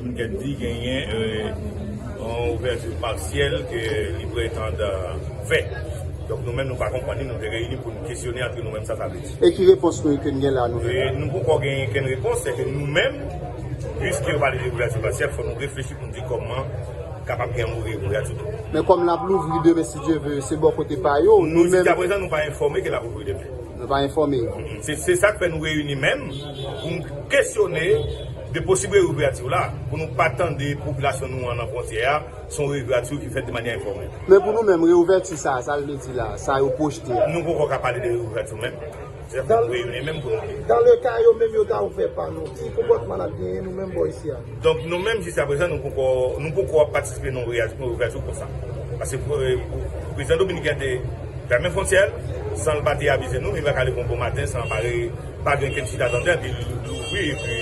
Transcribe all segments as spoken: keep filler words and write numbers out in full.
Dominiken di genyen, euh, yon ouvèti pasyèl ke li pretann, euh, fè. Donk, nou menm, nou pa konprann li, nou te reyini pou nou kesyone antre nou menm sa sa vle di. E ki repons nou ke n gen la, nou menm? E nou poko gen kenn repons, se ke nou menm, piske yo pale de ouvèti pasyèl, fò nou reflechi pou nou di kòman kapab gen yon ouvèti tou. Men kòm n ap louvri demen, si Dye ve, se bò kote pa yo, nou menm. Nou, jiska prezan, nou pa enfòme ke l ap ouvri demen. Nou pa enfòme. Se, se sa k fè nou reyini menm pou n kesyone de posib reyouverti la, pou nou pa tande popilasyon nou an nan fwontyè a, se yon reyouverti ki fèt de manyè enfòmèl. Men pou nou menm, reyouverti sa, sa l vle di la, sa yo pwojte a? Nou poko ka pale de reyouverti menm. Se sa k fè nou reyini menm pou nou. Dan le ka yo menm yo ta ouvè pa nou, ki konpòtman n ap genyen nou menm bò isi a? Donk, nou menm, jiska prezan, nou poko, nou poko ap patisipe nan yon reyouverti konsa. Paske, euh, prezidan dominiken te fèmen fwontyè l, san l pa te avize nou, li pa ka leve yon bon maten san l pa re-, pa gen kenn chita tande, epi l louvri, epi,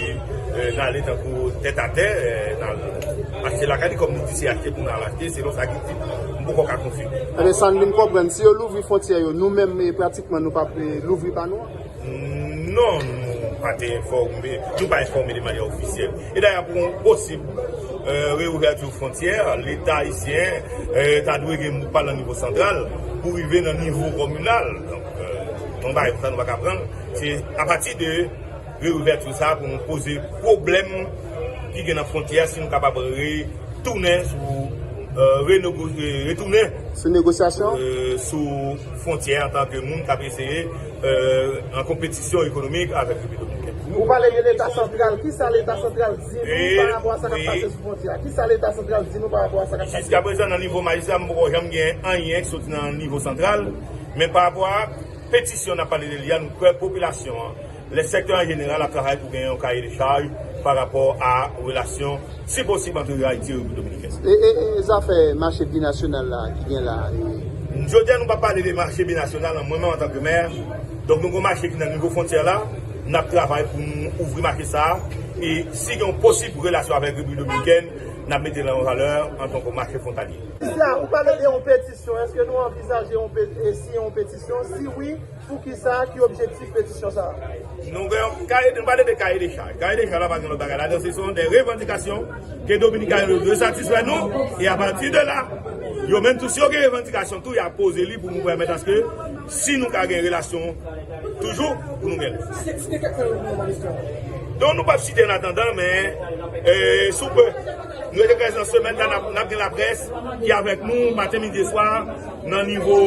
euh, n ale tankou tèt atè, euh, n al achte lakay li, kòm nou di se achte pou n al achte, selon sa ki di, m poko ka konfime. Ebyen, sa n vin konprann, si yo louvri fwontyè yo, nou menm, eh, pratikman, nou p ap, eh, louvri pa nou? Non, nou pa te enfòme, nou pa enfòme de manyè ofisyèl. E dayè, pou yon posib, euh, reouvèti fwontyè, Leta ayisyen, euh, ta dwe gen mo pa l nan nivo santral pou rive nan nivo kominal. Donk, euh, yon bagay konsa nou pa ka pran. Se apati de reouvèti sa pou nou poze pwoblèm ki gen nan fwontyè, si nou kapab re-, tounen sou, euh, renego-, euh, retounen sou negosyasyon, euh, sou fwontyè antanke moun k ap eseye, euh, an konpetisyon ekonomik avèk Repiblik Dominikèn. Ou pale de Leta santral. Kisa Leta santral di nou pa rapò a sa k ap pase sou fwontyè a? Kisa Leta santral di nou pa rapò a sa k ap pase? Jiska prezan, nan nivo majistra, m poko janm gen anyen ki soti nan nivo santral, men pa rapò a petisyon n ap pale de li a, nou kwè popilasyon an, lè sektè an jeneral ap travay pou gen yon kaye de chaj pa rapò a relasyon, si posib, ant Ayiti e Repiblik Dominikèn. E, e, e zafè mache binasyonal la ki gen la, e? Jodi a, nou pa pale de mache binasyonal an, mwen menm antanke mè. Donk, nou gen yon mache ki nan nivo fwontyè la, n ap travay pou nou ouvri mache sa a, e si gen yon posib relasyon avèk Repiblik Dominikèn, n ap mete l an valè antanke mache fwontalye. Sa, ou pale de yon petisyon, èske nou anvizaje yon pe-, e siyen yon petisyon? Si wi, poukisa, ki objektif petisyon sa a? Nou gen yon kaye, nou pale de kaye de chaj. Kaye de chaj la pa gen lòt bagay ladan, se son de revandikasyon ke Dominiken yo dwe satisfè nou, e apati de la, yo menm tou, si yo gen revandikasyon tou, y a poze li pou nou pèmèt aske si nou ka gen relasyon toujou, pou nou gen. Donk, nou p ap site an atandan, men, e, sou pe, nou rete près nan semèn la, n ap, n ap gen laprès ki avèk nou, maten, midi e swa, nan nivo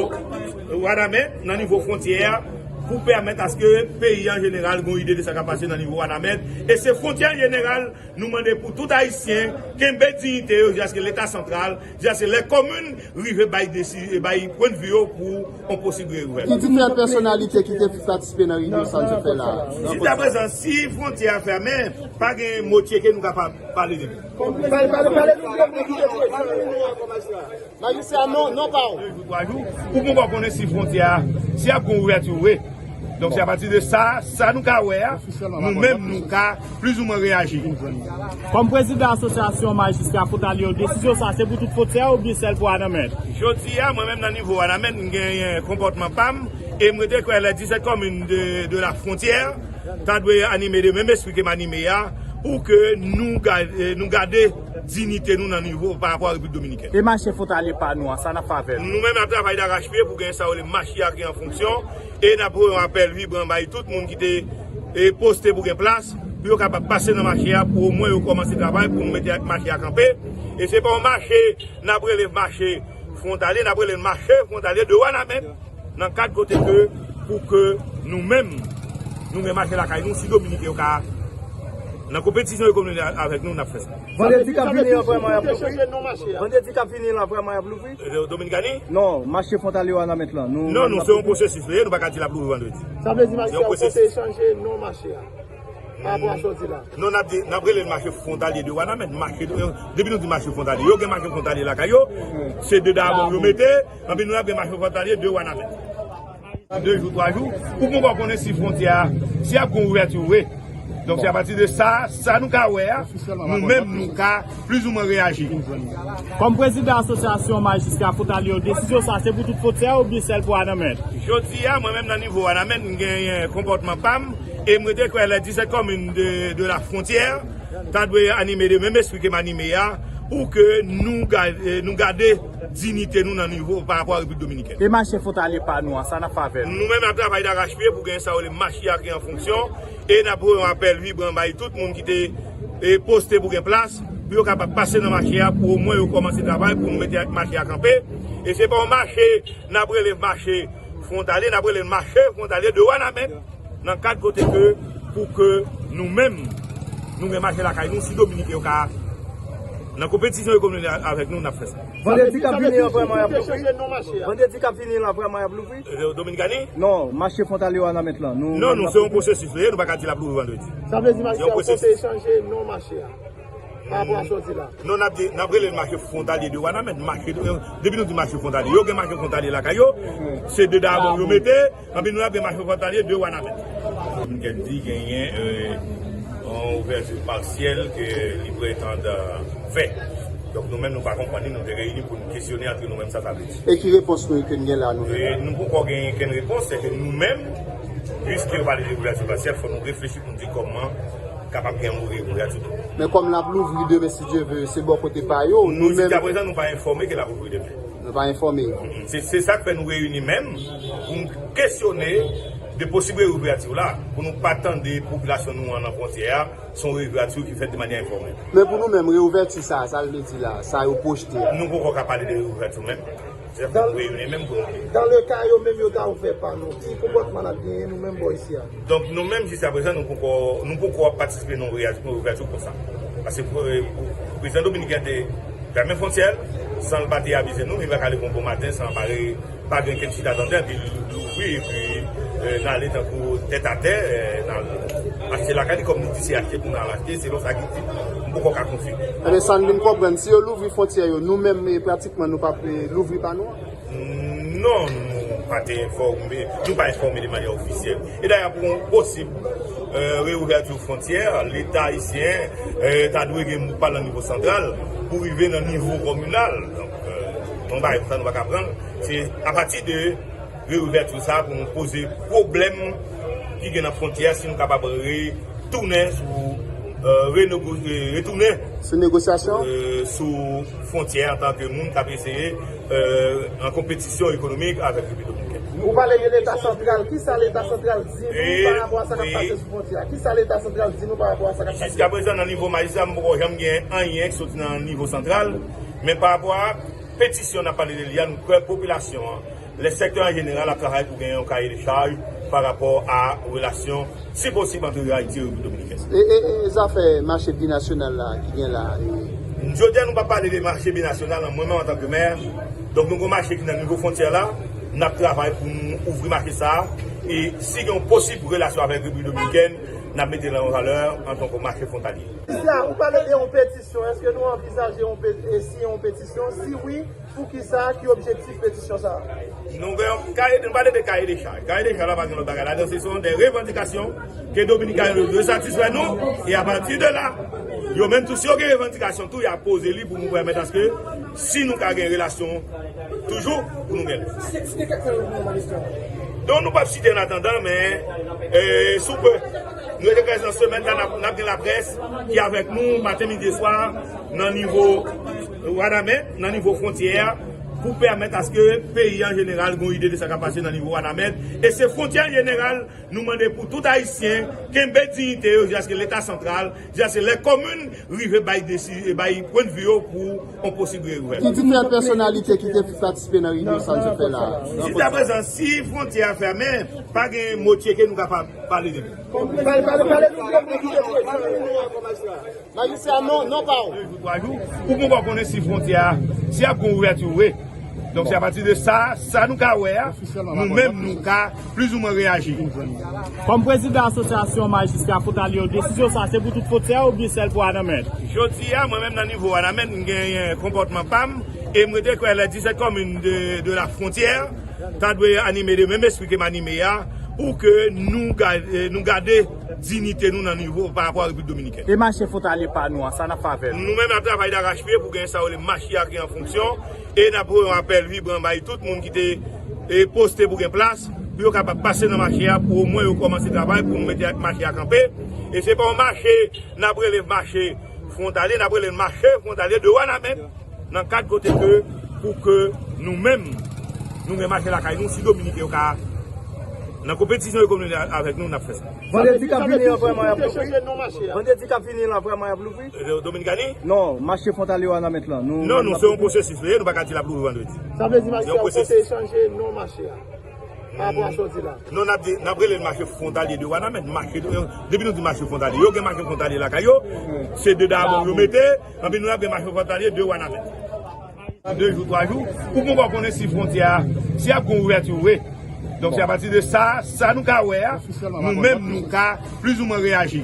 Wanament, nan nivo fwontyè a, pou pèmèt aske peyi an jeneral gen yon ide de sa k ap pase nan nivo Wanament. E se fwontyè an jeneral, nou mande pou tout Ayisyen kenbe diyite yo jiskaske Leta santral, jiskaske lè komin rive bay desi-, bay pwennvi yo pou yon posib reouvèti. Ki diferan pèsonalite ki te patisipe nan reyinyon sa nou te fè la a? Jiska prezan, si fwontyè a fèmen, pa gen mo tcheke nou kapab pale de li. Pale, pale, pale, pale. Majistra, non, non pa w. De jou, twa jou, ou poko konnen si fwontyè a, si ap gon ouvèti vre. Donk, se apati de sa, sa nou ka wè a, nou menm, nou ka plizoumwen reyaji. Kòm prezidan Asosyasyon Majistra Fwontalye yo, desizyon sa a, se pou tout fwontyè a oubyen sèl pou Wanament? Jodi a, mwen menm, nan nivo Wanament, m genyen konpòtman pa m, e m rete kwè lè disèt komin de, de la fwontyè ta dwe anime de menm espri ke m anime a, pou ke nou ga-, eh, nou gade diyite nou nan nivo pa rapò a Repiblik Dominikèn. E mache fwontalye pa nou an, sa n ap fè avè l? Nou menm, n ap travay darachpye pou gen sa yo rele mache a ki an fonksyon, e n ap voye yon apèl vibran bay tout moun ki te, eh, poste pou gen plas, pou yo kapab pase nan mache a, pou omwen yo kòmanse travay pou nou mete mache a kanpe. E se pa yon mache n ap rele mache fwontalye, n ap rele l mache fwontalye de Wanament. Nan kad kote ke, pou ke nou menm, nou gen mache lakay nou, si Dominiken yo ka nan konpetisyon ekonomik avèk nou, n ap fè sa. Vandredi k ap vini an vrèman y ap louvri? Vandredi k ap vini an vrèman y ap louvri? Eh, Dominikani? Non, mache fwontalye Wanament lan. Non, non, se yon pwosesis li ye, nou pa ka di l ap louvri vandredi. Sa vle di mache a, w panse chanje non mache a? Pa rapò a sa w di la. Non, n ap di, n ap rele l mache fwontalye de Wanament, mache de, depi nou di mache fwontalye, yo gen mache fwontalye lakay yo, se de dabon yo mete, anpi nou ap gen mache fwontalye de Wanament. De jou, twa jou, ou poko konnen si fwontyè a, si ap gon ouvèti vre. Donk, se apati de sa, sa nou ka wè a, nou menm, nou ka plizoumwen reyaji. Kòm prezidan Asosyasyon Majistra Fwontalye yo, desizyon sa a, se pou tout fwontyè a oubyen sèl pou Wanament? Jodi a, mwen menm nan nivo Wanament, m genyen konpòtman pa m, e m rete kwè lè disèt komin de, de la fwontyè ta dwe anime de menm espri ke m anime a, pou ke nou ga-, eh, nou gade diyite nou nan nivo pa rapò a Repiblik Dominikèn. E mache fwontalye pa nou an, sa n ap fè avè l? Nou menm, n ap travay darachpye pou gen sa yo rele mache a ki an fonksyon, e n ap voye yon apèl vibran bay tout moun ki te, eh, poste pou gen plas, pou yo kapab pase nan mache a, pou omwen yo kòmanse travay, pou nou mete mache a kanpe. E se pa yon mache, n ap rele mache fwontalye, n ap rele mache fwontalye de Wanament, nan kad kote ke, pou ke nou menm, nou gen mache lakay nou, si Dominiken yo ka nan konpetisyon ekonomik avèk nou, n ap fè sa. Vandredi k ap vini an, vrèman, y ap louvri? Vandredi k ap vini la, vrèman, y ap louvri? Eh, Dominikani? Non, mache fwontalye Wanament lan. Nou, non, nou, se yon pwosesis li ye, nou pa ka di l ap louvri vandredi. Sa vle di mache a, w konte chanje non mache a? Pa rapò a sa w di la. Non, n ap di, n ap rele l mache fwontalye de Wanament, mache, depi nou di mache fwontalye, yo gen mache fwontalye lakay yo, se de dabon yo mete, anpi nou ap gen mache fwontalye de Wanament. Dominikèn di genyen, euh, yon ouvèti pasyèl ke li pretann, euh, fè. Donk nou menm nou pa konprann li, nou te reyini pou nou kesyone antre nou menm sa sa vle di. E ki repons nou ke n gen la nou menm? E nou poko genyen kenn repons, se ke nou menm, piske yo pale de ouvèti pasyèl, fò nou reflechi pou nou di kòman kapab gen yon ouvèti tou. Men kòm l ap louvri demen, si Dye ve, se bò kote pa yo, nou menm. Jiskaprezan, nou pa enfòme ke l ap ouvri demen. Nou pa enfòme yo. Mm, se, se sa k fè nou reyini menm pou n kesyone de posib reouvèti la, pou nou pa tande popilasyon nou an nan fwontyè a, se yon reouvèti ki fèt de manyè enfòmèl. Men pou nou menm, reouvèti sa, sa l vle di la, sa yo pwojte a? Nou poko ka pale de reouvèti menm. Se sa k fè nou reyini menm pou nou. Dan le ka yo menm yo ta ouvè pa nou, ki konpòtman n ap genyen nou menm bò isi a? Donk, nou menm, jiskaprezan, nou poko, nou poko ap patisipe nan yon reouvèti konsa. Paske, eh, prezidan dominiken te fèmen fwontyè l, san l pa te avize nou, li pa ka leve yon bon maten san pa re-, pa gen kenn chita tande, epi l louvri, epi, eh, n ale tankou tèt atè, eh, n al achte lakay li, kòm li di se achte pou n al achte, selon sa li di, m poko ka konfime. Ebyen, sa n vin konprann, si yo louvri fwontyè yo, nou menm, eh, pratikman, nou p ap, eh, louvri pa nou an? Non, nou pa te enfòme, nou pa enfòme de manyè ofisyèl. E dayè, pou yon posib, eh, reouvèti fwontyè, Leta ayisyen, eh, ta dwe gen mo pa l nan nivo santral pou rive nan nivo kominal. Donk, eh, yon bagay konsa nou pa ka pran. Se apati de reouvèti sa pou nou poze pwoblèm ki gen nan fwontyè, si nou kapab re- tounen sou, euh, renego-, euh, retounen sou negosyasyon, euh, sou fwontyè antanke moun k ap eseye, euh, an konpetisyon ekonomik avèk Repiblik Dominikèn. Ou pale de Leta santral. Kisa Leta santral di nou pa rapò a sa k ap pase sou fwontyè a? Kisa Leta santral di nou pa rapò a sa k ap pase? Jiskaprezan, nan nivo majistra, m poko janm gen anyen ki soti nan nivo santral, men pa rapò a petisyon n ap pale de li a, nou kwè popilasyon an, le sektè an jeneral ap travay pou gen yon kaye de chaj pa rapò a relasyon, si posib, ant Ayiti e Repiblik Dominikèn. E, e, e zafè mache binasyonal la ki gen la, e? Jodi a, nou pa pale de mache binasyonal an, mwen menm antanke mè. Donk, nou gen yon mache ki nan nivo fwontyè la, n ap travay pou nou ouvri mache sa a. E si gen yon posib relasyon avèk Repiblik Dominikèn, n ap mete l an valè antanke mache fwontalye. Sa, ou pale de yon petisyon. Èske nou anvizaje yon pe-, e, siyen yon petisyon? Si wi, poukisa, ki objektif petisyon sa a? Nou gen yon kaye, nou pale de kaye de chaj. Kaye de chaj la pa gen lòt bagay ladan, se son de revandikasyon ke Dominiken yo dwe satisfè nou, e apati de la, yo menm tou, si yo gen revandikasyon tou, y a poze li pou nou pèmèt aske si nou ka gen relasyon toujou, pou nou gen. Donk nou p ap site an atandan, men, e, sou pe, nou rete près nan semèn la, n ap, n ap gen laprès ki avèk nou maten, midi e swa, nan nivo Wanament, nan nivo fwontyè a, pou pèmèt aske peyi an jeneral gen yon ide de sa k ap pase nan nivo Wanament. E se fwontyè an jeneral, nou mande pou tout Ayisyen kenbe diyite yo jiskaske Leta santral, jiskaske lè komin rive bay desi-, bay pwennvi yo pou yon posib reouvèti. Ki diferan pèsonalite ki te patisipe nan reyinyon sa n sot fè la a? Jiskaprezan, si fwontyè a fèmen, pa gen motye ke nou kapab pale de li. Pale, pale, pale, nou vle pou ki te pwennvi. Majistra, non, non pa w. De jou, twa jou, ou poko konnen si fwontyè a, si ap gen ouvèti vre. Donk, se apati de sa, sa nou ka wè a, nou menm, nou ka plizoumwen reyaji. Kòm prezidan Asosyasyon Majistra Fwontalye yo, desizyon sa se pou tout fwontyè a oubyen sèl pou Wanament? Jodi a, mwen menm nan nivo Wanament, m genyen konpòtman pa m, e m rete kwè lè disèt komin de, de la fwontyè ta dwe anime de menm espri ke m anime a, pou ke nou ga-, eh, nou gade diyite nou nan nivo pa rapò a Repiblik Dominikèn. E mache fwontalye pa nou an, sa n ap fè avè l? Nou menm, n ap travay darachpye pou gen sa yo rele mache a ki an fonksyon, e n ap voye yon apèl vibran bay tout moun ki te, eh, poste pou gen plas, pou yo kapab pase nan mache a, pou omwen yo kòmanse travay, pou nou mete mache a kanpe. E se pa yon mache n ap rele mache fwontalye, n ap rele mache fwontalye de Wanament. Nan kad kote ke, pou ke nou menm, nou gen mache lakay nou, si Dominiken yo ka nan konpetisyon ekonomik avèk nou, n ap fè sa. Vandredi k ap vini an, vrèman, y ap louvri? Vandredi k ap vini la, vrèman, y ap louvri? Dominikani? Non, mache fwontalye Wanament lan. Non, non, se yon pwosesis li ye, nou pa ka di l ap louvri vandredi. Sa vle di mache a, w panse chanje non mache a? Pa rapò a sa w di la. Non, n ap di, n ap rele l mache fwontalye de Wanament, mache de, depi nou di mache fwontalye, yo gen mache fwontalye lakay yo, se de dabon yo mete, anpi nou ap gen mache fwontalye de Wanament. De jou, twa jou, ou poko konnen si fwontyè a, si ap gon ouvèti ou vre. Donk, se apati de sa, sa nou ka wè a, nou menm nou ka plizoumwen reyaji.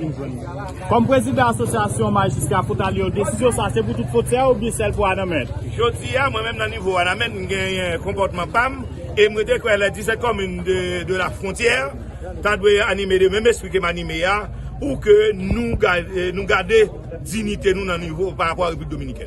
Kòm prezidan asosyasyon majistra fwontalye yo, desizyon sa se pou tout fwontyè oubyen sèl pou Wanament? Jodi a, mwen menm nan nivo Wanament, m genyen konpòtman pa m, e m rete kwè lè disèt komin de, de la fwontyè ta dwe anime de menm espri ke m anime a, pou ke nou gade, nou gade diyite nou nan nivo pa rapò a Repiblik Dominikèn.